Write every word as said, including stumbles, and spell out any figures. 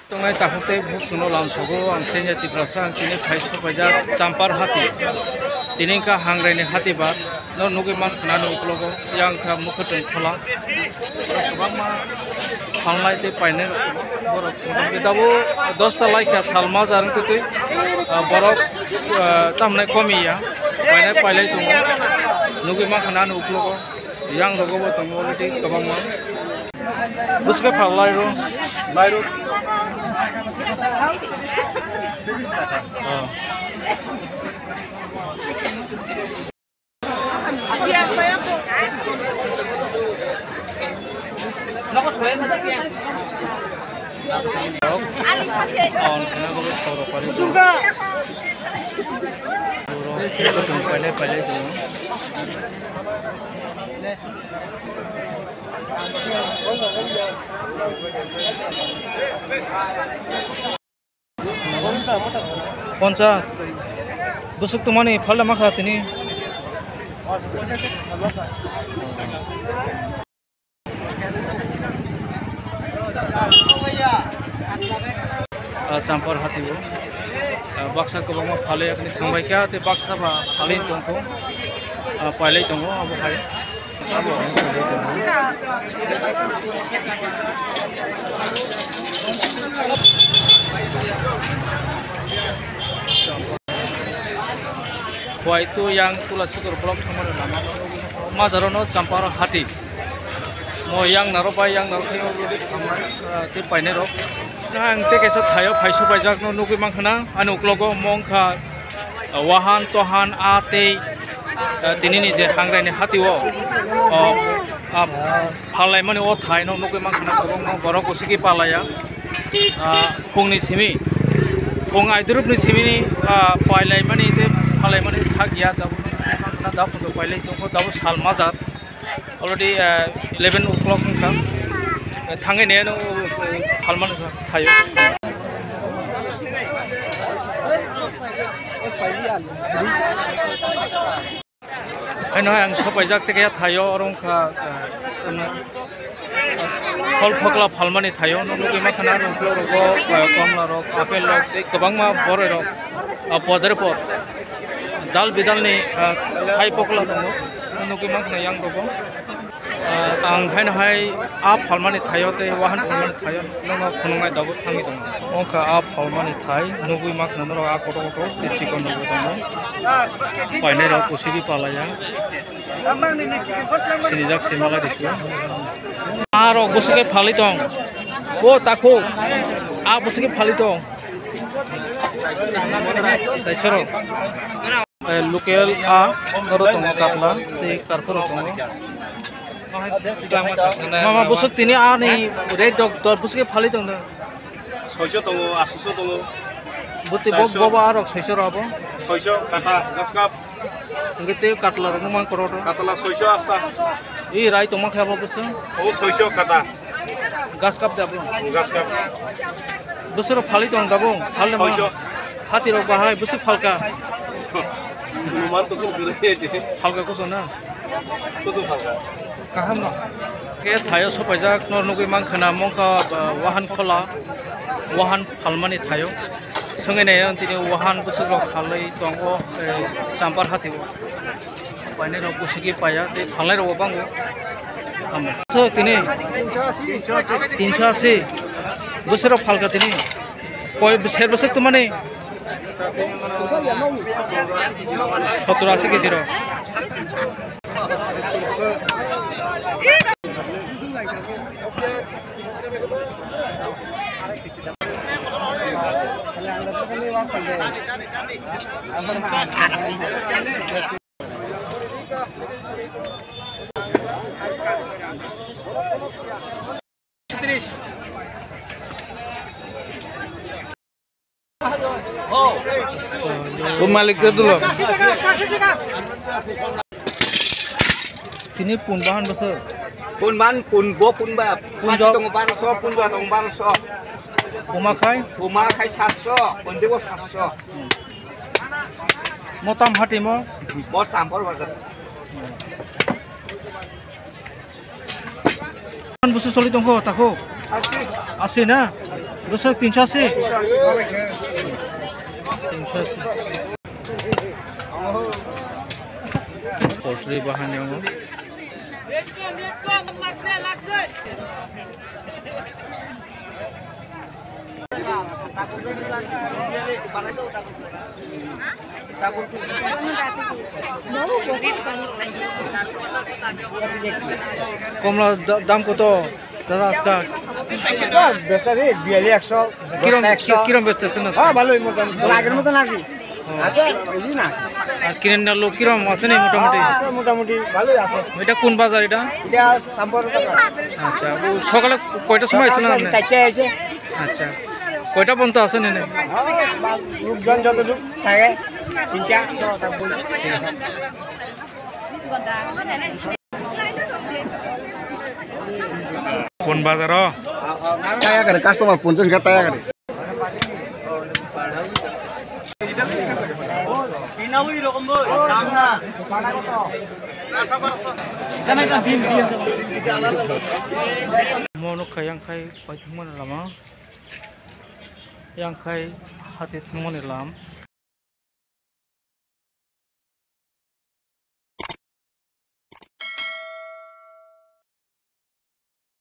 Tongnai takhuk tei bukhuk chwngno lamsogo, ang Chengya Tiprasa, ang tini phai sopaijak Champar hati. Tini wngkha Hangraini hati bar, no nugwi mankha nani uklogo, yang wngkha Mukhutung Khola. Kwbangma phalnai tei painai rok, borok motamoti tabuk dosta laikha sal majra wngtwi twi, ah, borok, ah, tamhnai komiya, painai pailai tongo, nugwi mankha nani uklogo. Yang rogo bo tongo already kwbangma. Bwswk khe phalai rw. Lai rw. Oh. Ponchas. Bwswk tongmani phalda makha tini. Ah, Champar hati o. Ah, baksa kwbangma phalwi yakni thangbai kha, tei baksa ba phalwi tongkho. Ah, pailai tongo abo hai. Khowai tu yang Tulasikor block thangmani lama. Majaro no Champar hati. Mo yang naro bai yang naro khe, ah, tei painai rok. Ang tei kaisa thaio phai supaijak no nugwi mankha na ani uklogo mo wngkha. Wahan tohan a tei, ah, tinini je Hangraini hati o, o, ah, phallaimani o thai no nugwi mankha na kwbangma borok usiki palaiya. Ah, phungni simi, phung aidurupni simini, ah, pailaimani tei phallaimani thak ya, tabuk nugwi mankha na, tabuk pailai tongkho, tabuk sal majak. Already, uh, eleven o'clock wngkha. Thangwi nai ano, uh, phalmani sa thaio. Haino hai ang sopaijak tei kaya thaio, oro wngkha, uh, phol phokla phalmani thaio, nugwi mankha na, uh, komla rok, apple rok, tei kwbangma boroi rok, uh, podre pod. Dal bidalni, ah, hai pokla tongo, nugwi mankha yang rogo. Ah, ang haino hai a phalmani thaio tei wahan phalmani thaio, nono phunuknai tabuk thangwi tongo. Wngkha a phalmani thai, nugwi mankha norok a kotor kotor tei chikon rokbo tongo. Painai rok kusugwi palaiya. Sinijak se malai risu. A rok bwswk khe phalwi tong. O takhuk. A bwswk khe phalwi tong. Saisoro. Eh, local a, oro tongo katla, tei karphoro tongo. Mama, bwswk tini ani rate dok dor bwswk khe phalwi tong da? Soiso tongo, aswkso tongo. Bwtwi bo, Chairso. Bobo arok soiso rok abo? Soiso kata, gaskap. Hwnkhe tei katla rok nukmang korok rok. Katla soiso asta. I rai tongma khe abo bwswk? O soiso kata. Gas kap jabo. Gas kap. Bwswk rok phalwi tong dabo? Phalwi ma? Soiso. Hati rok bahai bwswk phalka? Numan to kung dure je. Phalka kuso na? Kuso phalka. Kaham no. Khe thaio sopaijak no nugwi mankha na mongkha, ah, wahan khola, wahan phalmani thaio. Swngwi nai ang tini wahan bwswk rok phalwi tongo, eh, Champar hati o. Painai rok bwswk khe paiya, tei phalnai rok bo bango. Tamo. So, tini? Tinsho asi. Bwswk rok phalka tini? Koi ser bwswk tongmani? Sottor asi keji rok. O malik ke dulu. Tini pun bahan bwswk? Pun ban, pun bo, pun ba. Pun pun jo. Tongo barso, pun jo tongo barso. Buma khai? Buma khai satso, pun debo satso. Motam hati mo? Bo sampor bagat. Bwswk soli tongkho, takhuk? Asi. Asi na? Dosok tinsho asi? Tinsho asi. Poultry bahai ni omo. Komla da-, dam koto? Dada, aska. Besta de, biyali ekso, kirom, dosta ekso. Ki-, kirom besta se na? Ah, bhalo, motamoti. Lager moto na ki? Oh. Ase, besi na. Ar kiren na lok kirom ase ni motamoti? Ah, ase, motamoti, bhalo ase. Eta kun bazar eta? Eta Sampor bazar. Acha, o sokale koita somoy ase na? Sokale apni? Charta ase. Acha. Koita porjonto ase nini? Ah, ba-, lokjon joto thik thake, tinta, to tak bol. Thik ase. কোন বাজারো? Kaya kare customer ponchas kha taya kare. Mono khayang khai paithakmani lama. Yang khai hati thangmani lam.